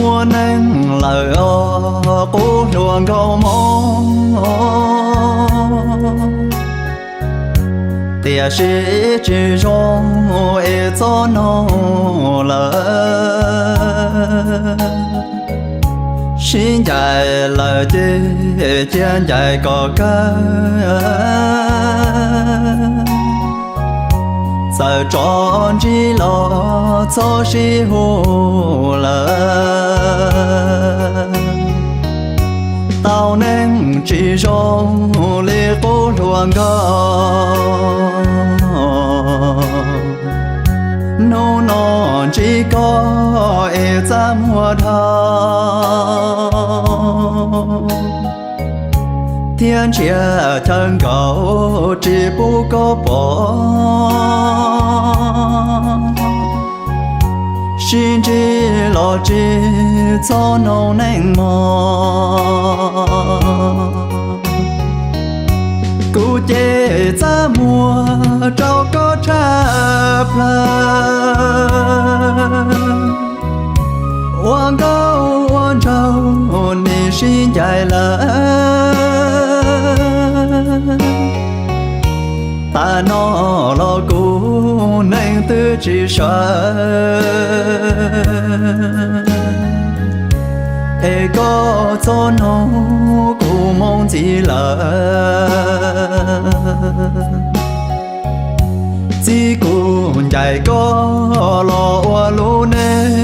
Muaj neeg lawm os qub hluas nkauj hmoob, tiam sis tsis zoo es txhob noog lawm. Sib ncaim lawm ces cia ncaim kom kawg. Txawm tso ntsib los txhob sib hu lawm. Tau neeg tsis zoo li qub hluas nkauj. Hnub no ntsib koj es txaj muag dhau, thiab ntsiab chaw nkaus tsis pub koj pom. Sib ntsib los tsis txhob noog neej mog. Kuv ces txaj muag rau koj tshaj plaws. Ua nkauj ua nraug nim sib ncaim lawm. Tam no los kuv neeg twb tsis sawv, es koj txhob noog kuv moo ntxiv lawm. Txij kuv ncaim koj los ua lub neej,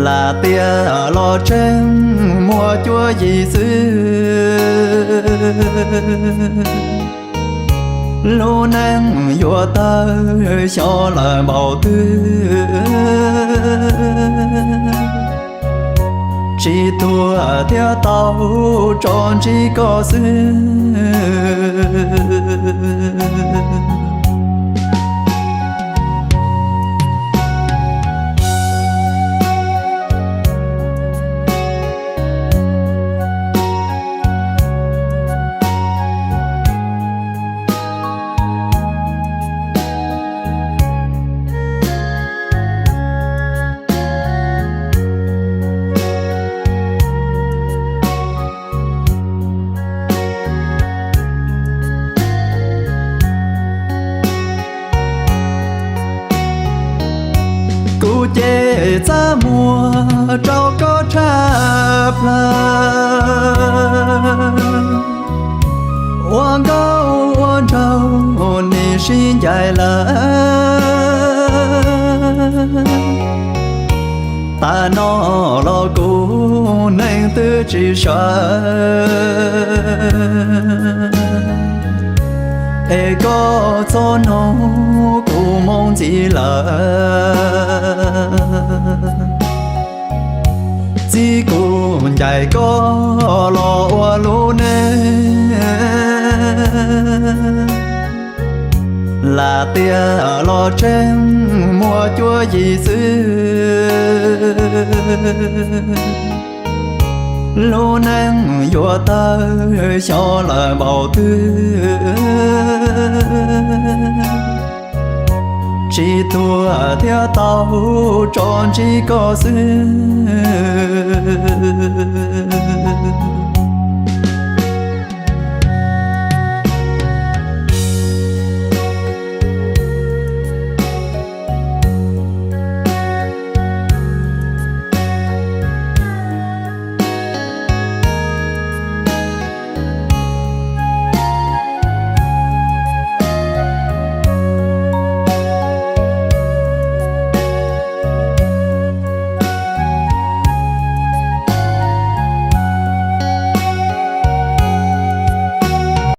lam tias los tseem muaj cuab yim xwb. Lub neej yuav tawg xyov lawm npaum twg, tsis tuag thiaj tau tso ntsib koj xwb. Kuv ces txaj muag rau koj tshaj plaws. Ua nkauj ua nraug nim sib ncaim lawm. Tam no los kuv neeg twb tsis sawv, es koj txhob noog kuv moo ntxiv lawm. Txij kuv ncaim koj los ua lub neej, lam tias los tseem muaj cuab yim xwb. Lub neej yuav tawg xyov lawm npaum twg, tsis tuag thiaj tau tso ntsib koj xwb.